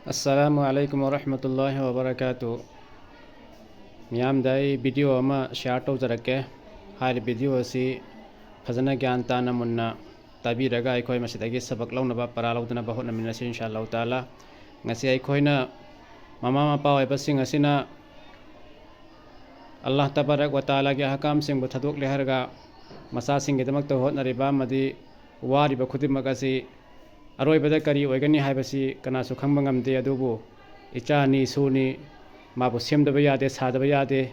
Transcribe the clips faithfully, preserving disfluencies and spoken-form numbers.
ꯑꯁꯂꯥꯃꯨ ꯑꯂꯥꯏꯀꯨꯝ ꯋꯔꯍꯃꯇꯨꯜꯂꯥꯍꯤ ꯋꯕꯔꯀꯥꯇꯨ꯫ ꯃꯤꯌꯥꯝꯗ ꯑꯩ ꯚꯤꯗꯤꯑꯣ ꯑꯃ ꯁꯤꯌꯥꯔ ꯇꯧꯖꯔꯛꯀꯦ꯫ ꯍꯥꯏꯔꯤꯕ ꯚꯤꯗꯤꯑꯣ ꯑꯁꯤ ꯐꯖꯅ ꯒ꯭ꯌꯥꯟ ꯇꯥꯅ ꯃꯨꯟꯅ ꯇꯥꯕꯤꯔꯒ ꯑꯩꯈꯣꯏ ꯃꯁꯤꯗꯒꯤ ꯁꯕꯛ ꯂꯧꯅꯕ ꯄꯔꯥ ꯂꯧꯗꯨꯅꯕ ꯍꯣꯠꯅꯃꯤꯟꯅꯁꯤ ꯏꯟꯁꯥ ꯑꯜꯂꯥꯍꯨ ꯇꯥꯂꯥ꯫ ꯉꯁꯤ ꯑꯩꯈꯣꯏꯅ ꯃꯃꯥ ꯃꯄꯥ ꯑꯣꯏꯕꯁꯤꯡ ꯑꯁꯤꯅ ꯑꯜꯂꯥꯍ ꯇꯕꯥꯔꯛ ꯋ ꯇꯥꯂꯥꯒꯤ ꯑꯍꯀꯥꯝꯁꯤꯡꯕꯨ ꯊꯥꯗꯣꯛꯂꯦ ꯍꯥꯏꯔꯒ ꯃꯆꯥꯁꯤꯡꯒꯤꯗꯃꯛꯇ ꯍꯣꯠꯅꯔꯤꯕ ꯑꯃꯗꯤ ꯋꯥꯔꯤꯕ ꯈꯨꯗꯤꯡꯃꯛ ꯑꯁꯤ ꯑꯔꯣꯏꯕꯗ ꯀꯔꯤ ꯑꯣꯏꯒꯅꯤ ꯍꯥꯏꯕꯁꯤ ꯀꯅꯥꯁꯨ ꯈꯪꯕ ꯉꯝꯗꯦ꯫ ꯑꯗꯨꯕꯨ ꯏꯆꯥꯅꯤ ꯏꯁꯨꯅꯤ, ꯃꯥꯕꯨ ꯁꯦꯝꯗꯕ ꯌꯥꯗꯦ, ꯁꯥꯗꯕ ꯌꯥꯗꯦ,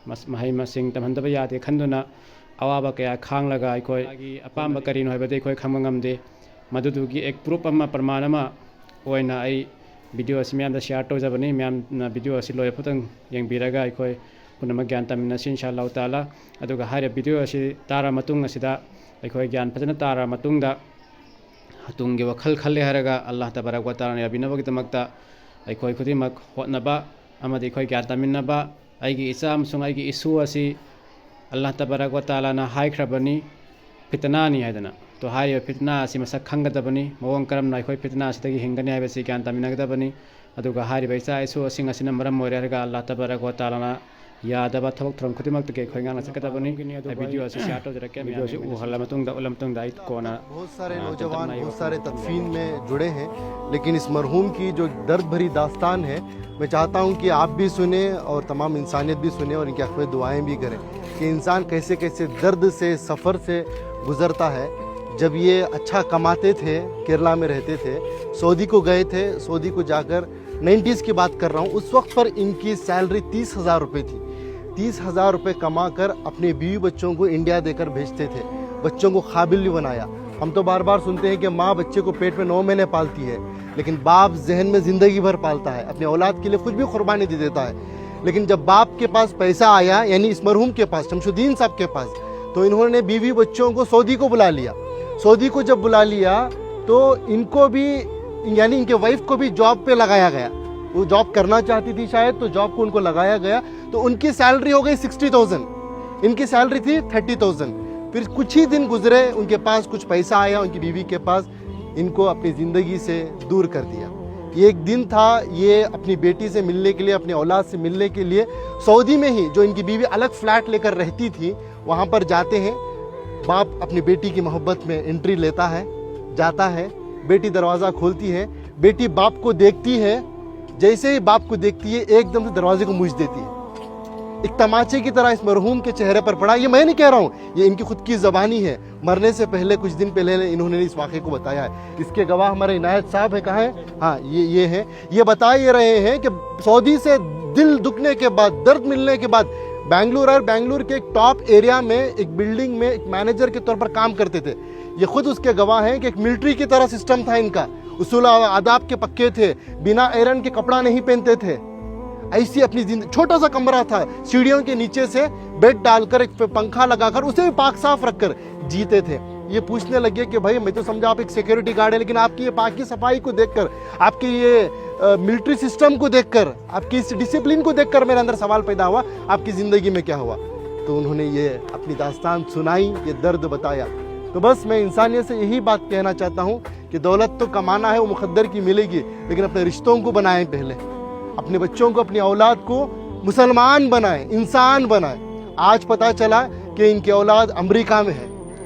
ꯃꯍꯩ ꯃꯁꯤꯡ ꯇꯝꯍꯟꯗꯕ ꯌꯥꯗꯦ ꯈꯟꯗꯨꯅ ꯑꯋꯥꯕ ꯀꯌꯥ ꯈꯥꯡꯂꯒ ꯑꯩꯈꯣꯏ ꯃꯥꯒꯤ ꯑꯄꯥꯝꯕ ꯀꯔꯤꯅꯣ ꯍꯥꯏꯕꯗꯤ ꯑꯩꯈꯣꯏ ꯈꯪꯕ ꯉꯝꯗꯦ꯫ ꯃꯗꯨꯗꯨꯒꯤ ꯑꯦꯛ ꯄ꯭ꯔꯨꯞ ꯑꯃ, ꯄ꯭ꯔꯃꯥꯟ ꯑꯃ ꯑꯣꯏꯅ ꯑꯩ ꯚꯤꯗꯤꯑꯣ ꯑꯁꯤ ꯃꯌꯥꯝꯗ ꯁꯤꯌꯥꯔ ꯇꯧꯖꯕꯅꯤ꯫ ꯃꯌꯥꯝꯅ ꯚꯤꯗꯤꯑꯣ ꯑꯁꯤ ꯂꯣꯏꯐꯥꯎꯇꯪ ꯌꯦꯡꯕꯤꯔꯒ ꯑꯩꯈꯣꯏ ꯄꯨꯝꯅꯃꯛ ꯒ꯭ꯌꯥꯟ ꯇꯥꯃꯤꯟꯅꯁꯤ ꯏꯟꯁꯥ ꯑꯜꯂꯥꯍꯨ ꯇꯥꯂꯥ꯫ ꯑꯗꯨꯒ ꯍꯥꯏꯔꯤꯕ ꯚꯤꯗꯤꯑꯣ ꯑꯁꯤ ꯇꯥꯔ ꯃꯇꯨꯡ ꯑꯁꯤꯗ ꯑꯩꯈꯣꯏ ꯒ꯭ꯌꯥꯟ ꯐꯖꯅ ꯇꯥꯔ ꯃꯇꯨꯡꯗ ꯇꯨꯡꯒꯤ ꯋꯥꯈꯜ ꯈꯜꯂꯦ ꯍꯥꯏꯔꯒ ꯑꯜꯂꯥꯍ ꯇꯕꯥꯔꯛ ꯋ ꯇꯥꯂꯥꯅ ꯌꯥꯕꯤꯅꯕꯒꯤꯗꯃꯛꯇ ꯑꯩꯈꯣꯏ ꯈꯨꯗꯤꯡꯃꯛ ꯍꯣꯠꯅꯕ ꯑꯃꯗꯤ ꯑꯩꯈꯣꯏ ꯒ꯭ꯌꯥꯟ ꯇꯥꯃꯤꯟꯅꯕ, ꯑꯩꯒꯤ ꯏꯆꯥ ꯑꯃꯁꯨꯡ ꯑꯩꯒꯤ ꯏꯁꯨ ꯑꯁꯤ ꯑꯜꯂꯥꯍ ꯇꯕꯥꯔꯛ ꯋ ꯇꯥꯂꯥꯅ ꯍꯥꯏꯈ꯭ꯔꯕꯅꯤ, ꯐꯤꯇꯅꯥꯅꯤ ꯍꯥꯏꯗꯅ꯫ ꯇꯣ ꯍꯥꯏꯔꯤꯕ ꯐꯤꯇꯅꯥ ꯑꯁꯤ ꯃꯁꯛ ꯈꯪꯒꯗꯕꯅꯤ, ꯃꯑꯣꯡ ꯀꯔꯝꯅ ꯑꯩꯈꯣꯏ ꯐꯤꯇꯅꯥ ꯑꯁꯤꯗꯒꯤ ꯍꯤꯡꯒꯅꯤ ꯍꯥꯏꯕꯁꯤ ꯒ꯭ꯌꯥꯟ ꯇꯥꯃꯤꯟꯅꯒꯗꯕꯅꯤ꯫ ꯑꯗꯨꯒ ꯍꯥꯏꯔꯤꯕ ꯏꯆꯥ ꯏꯁꯨ ꯑꯁꯤꯡ ꯑꯁꯤꯅ ꯃꯔꯝ ꯑꯣꯏꯔꯦ ꯍꯥꯏꯔꯒ ꯑꯜꯂꯥꯍ ꯇꯕꯥꯔꯛ ꯋ ꯇꯥꯂꯥꯅ ꯌꯥꯗꯕ ꯊꯕꯛ ꯊꯧꯔꯝ ꯈꯨꯗꯤꯡꯃꯛꯇꯒꯤ ꯑꯩꯈꯣꯏ ꯉꯥꯛꯅ ꯆꯠꯀꯗꯕꯅꯤ꯫ ꯑꯩ ꯚꯤꯗꯤꯑꯣ ꯑꯁꯤ ꯁꯤꯌꯥꯔ ꯇꯧꯖꯔꯛꯀꯦ꯫ ꯚꯤꯗꯤꯑꯣ ꯑꯁꯤ ꯎꯍꯜꯂ ꯃꯇꯨꯡꯗ, ꯎꯠꯂ ꯃꯇꯨꯡꯗ ꯑꯩ ꯀꯣꯟꯅ, बहुत सारे नौजवान बहुत सारे तदफीन में जुड़े हैं, लेकिन इस मरहूम की जो दर्द भरी दास्तान है, मैं चाहता हूँ कि आप भी सुने और तमाम इंसानियत भी सुने और इनके हक में दुआएं भी करें कि इंसान कैसे कैसे दर्द से, सफ़र से गुज़रता है। जब ये अच्छा कमाते थे, केरला में रहते थे, सऊदी को गए थे, सऊदी को जाकर नाइन्टीज़ की बात कर रहा हूँ, उस वक्त पर इनकी सैलरी तीस हज़ार रुपये थी। तीस हज़ार रुपये कमा कर अपने बीवी बच्चों को इंडिया देकर भेजते थे, बच्चों को काबिल भी बनाया। हम तो बार बार सुनते हैं कि माँ बच्चे को पेट में नौ महीने पालती है, लेकिन बाप जहन में ज़िंदगी भर पालता है, अपनी औलाद के लिए कुछ भी कुर्बानी दे देता है। लेकिन जब बाप के पास पैसा आया, यानी इस मरहूम के पास, शमशुद्दीन साहब के पास, तो इन्होंने बीवी बच्चों को सऊदी को बुला लिया। सऊदी को जब बुला लिया तो इनको भी, यानी इनके वाइफ को भी जॉब पे लगाया गया। वो जॉब करना चाहती थी शायद, तो जॉब को उनको लगाया गया। तो उनकी सैलरी हो गई सिक्सटी थाउजेंड, इनकी सैलरी थी थर्टी थाउजेंड। फिर कुछ ही दिन गुजरे, उनके पास कुछ पैसा आया, उनकी बीवी के पास, इनको अपनी ज़िंदगी से दूर कर दिया। ये एक दिन था, ये अपनी बेटी से मिलने के लिए, अपनी औलाद से मिलने के लिए सऊदी में ही जो इनकी बीवी अलग फ्लैट लेकर रहती थी, वहाँ पर जाते हैं। बाप अपनी बेटी की मोहब्बत में एंट्री लेता है, जाता है। बेटी दरवाज़ा खोलती है, बेटी बाप को देखती है। जैसे ही बाप को देखती है, एकदम से दरवाजे को मूछ देती है। एक तमाचे की तरह इस मरहूम के चेहरे पर पड़ा। ये मैं नहीं कह रहा हूँ, ये इनकी खुद की ज़बानी है। मरने से पहले, कुछ दिन पहले इन्होंने इस वाक़े को बताया है। इसके गवाह हमारे इनायत साहब हैं। कहाँ हैं? हाँ, ये ये हैं। ये बता ये रहे हैं कि सऊदी से दिल दुखने के बाद, दर्द मिलने के बाद, बेंगलुरु और बेंगलुरु के एक टॉप एरिया में एक बिल्डिंग में एक मैनेजर के तौर पर काम करते थे। ये खुद उसके गवाह हैं कि एक मिलिट्री की तरह सिस्टम था इनका। उसूल आदाब के पक्के थे, बिना आयरन के कपड़ा नहीं पहनते थे। ऐसी अपनी जिंदगी, छोटा सा कमरा था, सीढ़ियों के नीचे से बेड डालकर, एक पंखा लगाकर, उसे भी पाक साफ रखकर जीते थे। ये पूछने लगे कि भाई, मैं तो समझा आप एक सिक्योरिटी गार्ड हैं, लेकिन आपकी ये पाकी सफाई को देखकर, आपके ये मिलिट्री सिस्टम को देखकर, आपकी इस डिसिप्लिन को देखकर मेरे अंदर सवाल पैदा हुआ, आपकी ज़िंदगी में क्या हुआ? तो उन्होंने ये अपनी दास्तान सुनाई, ये दर्द बताया। तो बस मैं इंसानियत से यही बात कहना चाहता हूँ कि दौलत तो कमाना है, वो मुकद्दर की मिलेगी, लेकिन अपने रिश्तों को बनाएं पहले, अपने बच्चों को, अपनी औलाद को मुसलमान बनाएं, इंसान बनाएं। आज पता चला कि इनकी औलाद अमेरिका में है,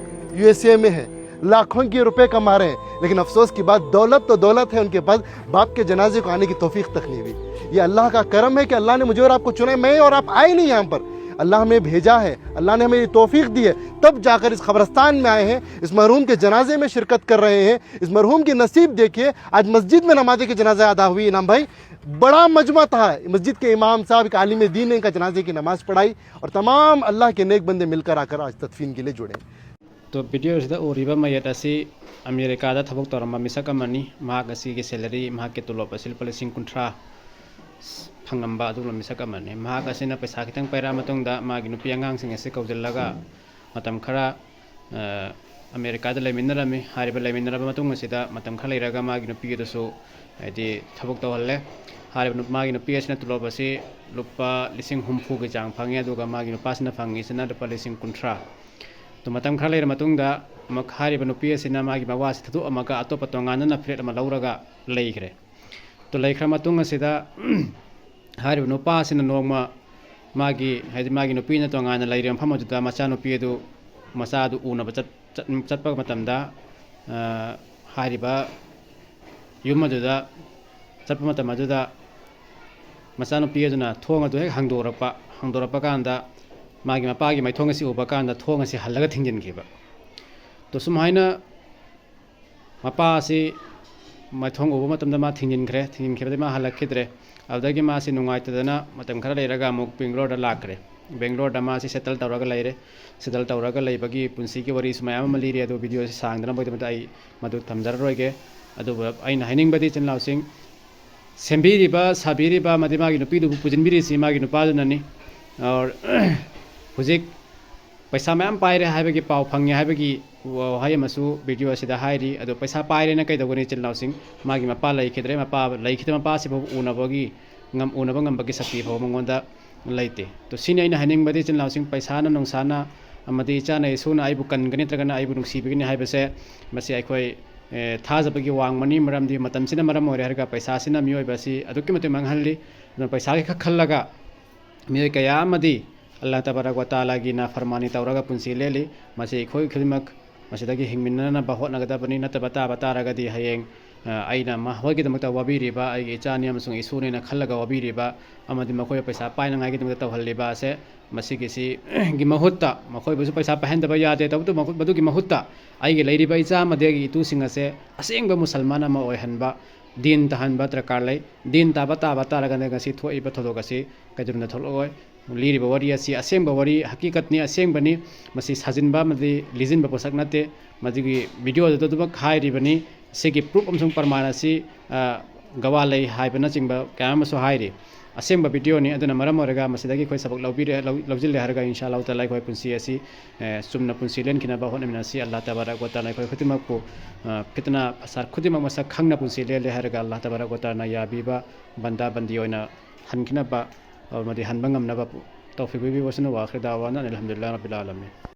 यूएसए में है, लाखों के रुपए कमा रहे हैं, लेकिन अफसोस की बात, दौलत तो दौलत है उनके पास, बाप के जनाजे को आने की तौफीक तक नहीं हुई। ये अल्लाह का करम है कि अल्लाह ने मुझे और आपको चुना है। मैं और आप आए नहीं यहाँ पर, अल्लाह हमें भेजा है, अल्लाह ने हमें ये तौफीक दी है, तब जाकर इस कब्रिस्तान में आए हैं, इस मरहूम के जनाजे में शिरकत कर रहे हैं। इस मरहूम की नसीब देखिए, आज मस्जिद में नमाज के जनाजा अदा हुई। इनाम भाई, बड़ा मजमा था, मस्जिद के इमाम साहब एक आलिम दीन ने इनका जनाजे की नमाज पढ़ाई और तमाम अल्लाह के नेक बंदे मिलकर आकर आज तदफीन के लिए जुड़े। तो video ꯁꯤꯗ ꯎꯔꯤꯕ ꯃꯌꯦꯛ ꯑꯁꯤ ꯑꯃꯦꯔꯤꯀꯥꯗ ꯊꯕꯛ ꯇꯧꯔꯝꯕ ꯃꯤꯁꯛ ꯑꯃꯅꯤ꯫ ꯃꯍꯥꯛ ꯑꯁꯤꯒꯤ salary, ꯃꯍꯥꯛꯀꯤ ꯇꯣꯂꯣꯞ ꯑꯁꯤ ꯂꯨꯄꯥ ꯂꯤꯁꯤꯡ ꯀꯨꯟꯊ꯭ꯔꯥ ꯐꯪꯉꯝꯕ ꯑꯗꯨꯒꯨꯝꯕ ꯃꯤꯁꯛ ꯑꯃꯅꯤ꯫ ꯃꯍꯥꯛ ꯑꯁꯤꯅ ꯄꯩꯁꯥ ꯈꯤꯇꯪ ꯄꯥꯏꯔꯛꯑ ꯃꯇꯨꯡꯗ ꯃꯥꯒꯤ ꯅꯨꯄꯤ ꯑꯉꯥꯡꯁꯤꯡ ꯑꯁꯤ ꯀꯧꯁꯤꯜꯂꯒ ꯃꯇꯝ ꯈꯔ, ꯑ, ꯑꯃꯦꯔꯤꯀꯥꯗ ꯂꯩꯃꯤꯟꯅꯔꯝꯃꯤ꯫ ꯍꯥꯏꯔꯤꯕ ꯂꯩꯃꯤꯟꯅꯔꯕ ꯃꯇꯨꯡ ꯑꯁꯤꯗ ꯃꯇꯝ ꯈꯔ ꯂꯩꯔꯒ ꯃꯥꯒꯤ ꯅꯨꯄꯤ ꯑꯗꯨꯁꯨ, ꯍꯥꯏꯗꯤ, ꯊꯕꯛ ꯇꯧꯍꯜꯂꯦ꯫ ꯍꯥꯏꯔꯤꯕ ꯅꯨ-, ꯃꯥꯒꯤ ꯅꯨꯄꯤ ꯑꯁꯤꯅ ꯇꯣꯂꯣꯞ ꯑꯁꯤ ꯂꯨꯄꯥ ꯂꯤꯁꯤꯡ ꯍꯨꯝꯐꯨꯒꯤ ꯆꯥꯡ ꯐꯪꯉꯤ, ꯑꯗꯨꯒ ꯃꯥꯒꯤ ꯅꯨꯄꯥꯁꯤꯅ ꯐꯪꯉꯤꯁꯤꯅ ꯂꯨꯄꯥ ꯂꯤꯁꯤꯡ ꯀꯨꯟꯊ꯭ꯔꯥ꯫ ꯑꯗꯨ ꯃꯇꯝ ꯈꯔ ꯂꯩꯔ ꯃꯇꯨꯡꯗ ꯑꯃꯨꯛ ꯍꯥꯏꯔꯤꯕ ꯅꯨꯄꯤ ꯑꯁꯤꯅ ꯃꯥꯒꯤ ꯃꯋꯥꯁꯤ ꯊꯥꯗꯣꯛꯑꯝꯃꯒ ꯑꯇꯣꯞꯄ ꯇꯣꯉꯥꯟꯅꯅ flat ꯑꯃ ꯂꯧꯔꯒ ꯂꯩꯈ꯭ꯔꯦ꯫ ꯂꯩꯈ꯭ꯔ ꯃꯇꯨꯡ ꯑꯁꯤꯗ ꯍꯥꯏꯔꯤꯕ ꯅꯨꯄꯥꯁꯤꯅ ꯅꯣꯡꯃ ꯃꯥꯒꯤ, ꯍꯥꯏꯗꯤ ꯃꯥꯒꯤ ꯅꯨꯄꯤꯅ ꯇꯣꯉꯥꯟꯅ ꯂꯩꯔꯤꯕ ꯃꯐꯝ ꯑꯗꯨꯗ ꯃꯆꯥꯅꯨꯄꯤ ꯑꯗꯨ, ꯃꯆꯥ ꯑꯗꯨ ꯎꯅꯕ ꯆꯠ-, ꯆꯠ-, ꯆꯠꯄ ꯃꯇꯝꯗ, ꯑ, ꯍꯥꯏꯔꯤꯕ ꯌꯨꯝ ꯑꯗꯨꯗ ꯆꯠꯄ ꯃꯇꯝ ꯑꯗꯨꯗ ꯃꯆꯥꯅꯨꯄꯤ ꯑꯗꯨꯅ ꯊꯣꯡ ꯑꯗꯨ ꯍꯦꯛ ꯍꯥꯡꯗꯣꯔꯛꯄ, ꯍꯥꯡꯗꯣꯔꯛꯄ ꯀꯥꯟꯗ ꯃꯥꯒꯤ ꯃꯄꯥꯒꯤ ꯃꯥꯏꯊꯣꯡ ꯑꯁꯤ ꯎꯕ ꯀꯥꯟꯗ ꯊꯣꯡ ꯑꯁꯤ ꯍꯜꯂꯒ ꯊꯤꯡꯖꯤꯟꯈꯤꯕ꯫ ꯇꯣ ꯁꯨꯝꯍꯥꯏꯅ ꯃꯄꯥ ꯑꯁꯤ ꯃꯥꯏꯊꯣꯡ ꯎꯕ ꯃꯇꯝꯗ ꯃꯥ ꯊꯤꯡꯖꯤꯟꯈ꯭ꯔꯦ, ꯊꯤꯡꯖꯤꯟꯈꯤꯕꯗꯒꯤ ꯃꯥ ꯍꯜꯂꯛꯈꯤꯗ꯭ꯔꯦ꯫ ꯑꯗꯨꯗꯒꯤ ꯃꯥꯁꯤ ꯅꯨꯡꯉꯥꯏꯇꯗꯅ ꯃꯇꯝ ꯈꯔ ꯂꯩꯔꯒ ꯑꯃꯨꯛ ꯕꯦꯡꯒ꯭ꯂꯣꯔꯗ ꯂꯥꯛꯈ꯭ꯔꯦ꯫ ꯕꯦꯡꯒ꯭ꯂꯣꯔꯗ ꯃꯥꯁꯤ ꯁꯦꯇꯜ ꯇꯧꯔꯒ ꯂꯩꯔꯦ꯫ ꯁꯦꯇꯜ ꯇꯧꯔꯒ ꯂꯩꯕꯒꯤ ꯄꯨꯟꯁꯤꯒꯤ ꯋꯥꯔꯤꯁꯨ ꯃꯌꯥꯝ ꯑꯃ ꯂꯤꯔꯤ, ꯑꯗꯨ ꯚꯤꯗꯤꯑꯣꯁꯤ ꯁꯥꯡꯗꯅꯕꯒꯤꯗꯃꯛꯇ ꯑꯩ ꯃꯗꯨ ꯊꯝꯖꯔꯔꯣꯏꯒꯦ꯫ ꯑꯗꯨꯕꯨ ꯑꯩꯅ ꯍꯥꯏꯅꯤꯡꯕꯗꯤ ꯏꯆꯤꯟ ꯏꯅꯥꯎꯁꯤꯡ, ꯁꯦꯝꯕꯤꯔꯤꯕ, ꯁꯥꯕꯤꯔꯤꯕ ꯑꯃꯗꯤ ꯃꯥꯒꯤ ꯅꯨꯄꯤꯗꯨꯕꯨ ꯄꯨꯁꯤꯟꯕꯤꯔꯤꯁꯤ ꯃꯥꯒꯤ ꯅꯨꯄꯥꯗꯨꯅꯅꯤ꯫ ꯑꯣꯔ ꯍꯧꯖꯤꯛ ꯄꯩꯁꯥ ꯃꯌꯥꯝ ꯄꯥꯏꯔꯦ ꯍꯥꯏꯕꯒꯤ ꯄꯥꯎ ꯐꯪꯉꯦ ꯍꯥꯏꯕꯒꯤ ꯋꯥꯍꯩ ꯑꯃꯁꯨ ꯚꯤꯗꯤꯑꯣ ꯑꯁꯤꯗ ꯍꯥꯏꯔꯤ꯫ ꯑꯗꯣ ꯄꯩꯁꯥ ꯄꯥꯏꯔꯦꯅ ꯀꯩꯗꯧꯒꯅꯤ ꯏꯆꯤꯜ ꯏꯅꯥꯎꯁꯤꯡ? ꯃꯥꯒꯤ ꯃꯄꯥ ꯂꯩꯈꯤꯗ꯭ꯔꯦ, ꯃꯄꯥ ꯂꯩꯈꯤꯗ꯭ꯔꯦ, ꯃꯄꯥꯁꯤꯐꯥꯎ ꯎꯅꯕꯒꯤ ꯉꯝ-, ꯎꯅꯕ ꯉꯝꯕꯒꯤ ꯁꯛꯇꯤ ꯐꯥꯎꯕ ꯃꯉꯣꯟꯗ ꯂꯩꯇꯦ꯫ ꯇꯣ ꯁꯤꯅꯤ ꯑꯩꯅ ꯍꯥꯏꯅꯤꯡꯕꯗꯤ ꯏꯆꯤꯜ ꯏꯅꯥꯎꯁꯤꯡ, ꯄꯩꯁꯥꯅ ꯅꯨꯡꯁꯥꯅ ꯑꯃꯗꯤ ꯏꯆꯥꯅ ꯏꯁꯨꯅ ꯑꯩꯕꯨ ꯀꯟꯒꯅꯤ ꯅꯠꯇ꯭ꯔꯒꯅ ꯑꯩꯕꯨ ꯅꯨꯡꯁꯤꯕꯤꯒꯅꯤ ꯍꯥꯏꯕꯁꯦ, ꯃꯁꯤ ꯑꯩꯈꯣꯏ, ꯑꯦ, ꯊꯥꯖꯕꯒꯤ ꯋꯥꯡꯃꯅꯤ꯫ ꯃꯔꯝꯗꯤ ꯃꯇꯝꯁꯤꯅ ꯃꯔꯝ ꯑꯣꯏꯔꯦ ꯍꯥꯏꯔꯒ ꯄꯩꯁꯥꯁꯤꯅ ꯃꯤꯑꯣꯏꯕ ꯑꯁꯤ ꯑꯗꯨꯛꯀꯤ ꯃꯇꯤꯛ ꯃꯥꯡꯍꯜꯂꯤ꯫ ꯑꯗꯨꯅ ꯄꯩꯁꯥꯒꯤ ꯈꯛ ꯈꯜꯂꯒ ꯃꯤꯑꯣꯏ ꯀꯌꯥ ꯑꯃꯗꯤ ꯑꯜꯂꯥꯍ ꯇꯕꯥꯔꯛ ꯋ ꯇꯥꯂꯥꯒꯤ ꯅꯥꯐꯔꯃꯥꯅꯤ ꯇꯧꯔꯒ ꯄꯨꯟꯁꯤ ꯂꯦꯜꯂꯤ꯫ ꯃꯁꯤ ꯑꯩꯈꯣꯏ ꯈꯨꯗꯤꯡꯃꯛ ꯃꯁꯤꯗꯒꯤ ꯍꯤꯡꯃꯤꯟꯅꯅꯕ ꯍꯣꯠꯅꯒꯗꯕꯅꯤ꯫ ꯅꯠꯇꯕ ꯇꯥꯕ ꯇꯥꯔꯒꯗꯤ ꯍꯌꯦꯡ, ꯑ, ꯑꯩꯅ ꯃꯈꯣꯏꯒꯤꯗꯃꯛꯇ ꯋꯥꯕꯤꯔꯤꯕ, ꯑꯩꯒꯤ ꯏꯆꯥꯅꯤ ꯑꯃꯁꯨꯡ ꯏꯁꯨꯅꯦꯅ ꯈꯜꯂꯒ ꯋꯥꯕꯤꯔꯤꯕ ꯑꯃꯗꯤ ꯃꯈꯣꯏꯕꯨ ꯄꯩꯁꯥ ꯄꯥꯏꯅꯉꯥꯏꯒꯤꯗꯃꯛꯇ ꯇꯧꯍꯜꯂꯤꯕ ꯑꯁꯦ, ꯃꯁꯤꯒꯤꯁꯤ, ꯒꯤ ꯃꯍꯨꯠꯇ, ꯃꯈꯣꯏꯕꯨꯁꯨ ꯄꯩꯁꯥ ꯄꯥꯏꯍꯟꯗꯕ ꯌꯥꯗꯦ, ꯇꯧꯕꯇꯕꯨ ꯃꯈꯣꯏ-, ꯃꯗꯨꯒꯤ ꯃꯍꯨꯠꯇ ꯑꯩꯒꯤ ꯂꯩꯔꯤꯕ ꯏꯆꯥ ꯑꯃꯗꯤ ꯑꯩꯒꯤ ꯏꯇꯨꯁꯤꯡ ꯑꯁꯦ ꯑꯁꯦꯡꯕ ꯃꯨꯁꯜꯃꯥꯟ ꯑꯃ ꯑꯣꯏꯍꯟꯕ, ꯗꯤꯟ ꯇꯥꯍꯟꯕ ꯗꯔꯀꯥꯔ ꯂꯩ꯫ ꯗꯤꯟ ꯇꯥꯕ ꯇꯥꯕ ꯇꯥꯔꯒꯅ ꯉꯁꯤ ꯊꯣꯛꯏꯕ ꯊꯧꯗꯣꯛ ꯑꯁꯤ ꯀꯩꯗꯧꯅꯨꯡꯗ ꯊꯣꯛꯂꯛꯑꯣꯏ꯫ ꯂꯤꯔꯤꯕ ꯋꯥꯔꯤ ꯑꯁꯤ ꯑꯁꯦꯡꯕ ꯋꯥꯔꯤ, ꯍꯀꯤꯀꯠꯅꯤ, ꯑꯁꯦꯡꯕꯅꯤ꯫ ꯃꯁꯤ ꯁꯥꯖꯤꯟꯕ ꯑꯃꯗꯤ ꯂꯤꯖꯤꯟꯕ ꯄꯣꯠꯁꯛ ꯅꯠꯇꯦ꯫ ꯃꯗꯨꯒꯤ ꯚꯤꯗꯤꯑꯣꯗꯨꯗ ꯑꯗꯨꯃꯛ ꯍꯥꯏꯔꯤꯕꯅꯤ꯫ ꯁꯤꯒꯤ ꯄ꯭ꯔꯨꯞ ꯑꯃꯁꯨꯡ ꯄ꯭ꯔꯃꯥꯟ ꯑꯁꯤ, ꯑ, ꯒꯋꯥ ꯂꯩ ꯍꯥꯏꯕꯅꯆꯤꯡꯕ ꯀꯌꯥ ꯑꯃꯁꯨ ꯍꯥꯏꯔꯤ꯫ ꯑꯁꯦꯡꯕ ꯚꯤꯗꯤꯑꯣꯅꯤ꯫ ꯑꯗꯨꯅ ꯃꯔꯝ ꯑꯣꯏꯔꯒ ꯃꯁꯤꯗꯒꯤ ꯑꯩꯈꯣꯏ ꯁꯕꯛ ꯂꯧꯕꯤꯔꯦ, ꯂꯧ-, ꯂꯧꯁꯤꯜꯂꯦ ꯍꯥꯏꯔꯒ ꯏꯟꯁꯥ ꯑꯜꯂꯥꯍꯨ ꯇꯥꯂꯥ ꯑꯩꯈꯣꯏ ꯄꯨꯟꯁꯤ ꯑꯁꯤ, ꯑ, ꯆꯨꯝꯅ ꯄꯨꯟꯁꯤ ꯂꯦꯟꯈꯤꯅꯕ ꯍꯣꯠꯅꯃꯤꯟꯅꯁꯤ꯫ ꯑꯜꯂꯥꯍ ꯇꯕꯥꯔꯛ ꯋ ꯇꯥꯂꯥ ꯑꯩꯈꯣꯏ ꯈꯨꯗꯤꯡꯃꯛꯄꯨ, ꯑ, ꯐꯤꯇꯅꯥ ꯐꯁꯥꯗ ꯈꯨꯗꯤꯡꯃꯛ ꯃꯁꯛ ꯈꯪꯅ ꯄꯨꯟꯁꯤ ꯂꯦꯜꯂꯦ ꯍꯥꯏꯔꯒ ꯑꯜꯂꯥꯍ ꯇꯕꯥꯔꯛ ꯋ ꯇꯥꯂꯥꯅ ꯌꯥꯕꯤꯕ ꯕꯟꯗꯥ ꯕꯟꯗꯤ ꯑꯣꯏꯅ ꯍꯟꯈꯤꯅꯕ ꯑꯃꯗꯤ ꯍꯟꯕ ꯉꯝꯅꯕ ꯇꯧꯐꯤꯛ ꯄꯤꯕꯤꯌꯨ꯫ ꯋꯥꯁꯅ ꯋꯥꯈ꯭ꯔ ꯗꯥꯋꯥꯅ ꯑꯜꯍꯝꯗꯨꯂꯤꯜꯂꯥꯍ ꯔꯕꯤꯜ ꯑꯥꯂꯃꯤꯟ꯫